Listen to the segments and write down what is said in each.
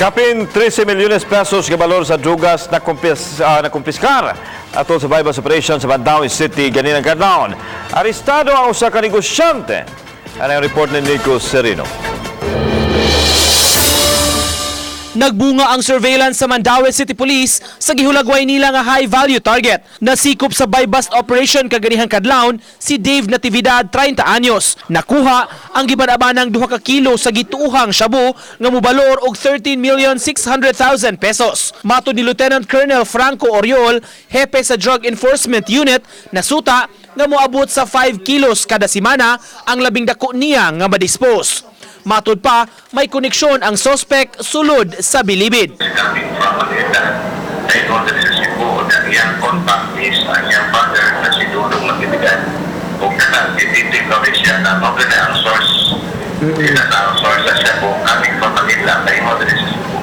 Kapin 13 milyones pesos nga balor sa drugas na nakumpiskar atol sa buy-bust operation sa Mandaue City ganinang kadlawon. Arestado ang usa ka negosyante. Ano ang report ni Nico Serino? Nagbunga ang surveillance sa Mandaue City Police sa gihulagway nila nga high value target. Nasikop sa buy-bust operation kaganihang kadlawon si Dave Natividad, 30 anyos. Nakuha ang giban-abanang 2 ka kilo sa gituuhang shabu nga mobalor og 13,600,000 pesos. Matod ni Lieutenant Colonel Franco Oriol, hepe sa Drug Enforcement Unit, nasuta nga moabot sa 5 kilos kada simana ang labing dako niya nga madispose. Matod pa, may koneksyon ang sospek sulod sa bilibid. Coming from Manila. Ay order sa Cebu na iyang contact is ang iyang father na si Dudong Natividad. Ug kanang i-declare siya na mao na ang source. Sila na ang source sa Cebu coming from Manila kay order sa Cebu.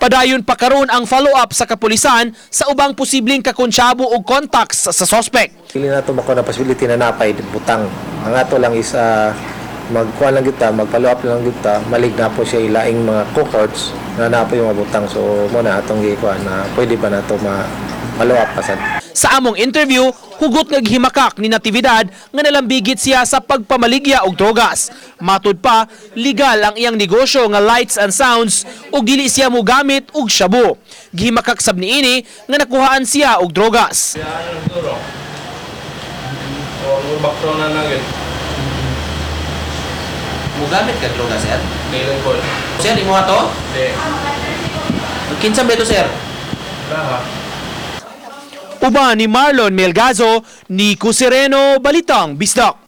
Padayon pa karon ang follow-up sa kapulisan sa ubang posibleng kakonsyabo o contacts sa sospek. Dili na to makuha na possibility na napay butang. Ang ato lang is magkuha lang kita, mag-follow up lang kita, malig na po siya ilaing mga cohorts na napo yung mga butang. So mo na atong gikuha na pwede ba na to ma follow up pa sad. Sa among interview, hugot nga gihimakak ni Natividad nga nalambigit siya sa pagpamaligya og drogas. Matud pa, legal ang iyang negosyo nga lights and sounds ug dili siya mogamit og shabu. Gihimakak sab niini nga nakuhaan siya og drogas. Mugamit ka droga, sir? Sir, imo to? Kinsa ba ito, sir? Uban ni Marlon Melgazo, Nico Sereno, Balitang Bisdak.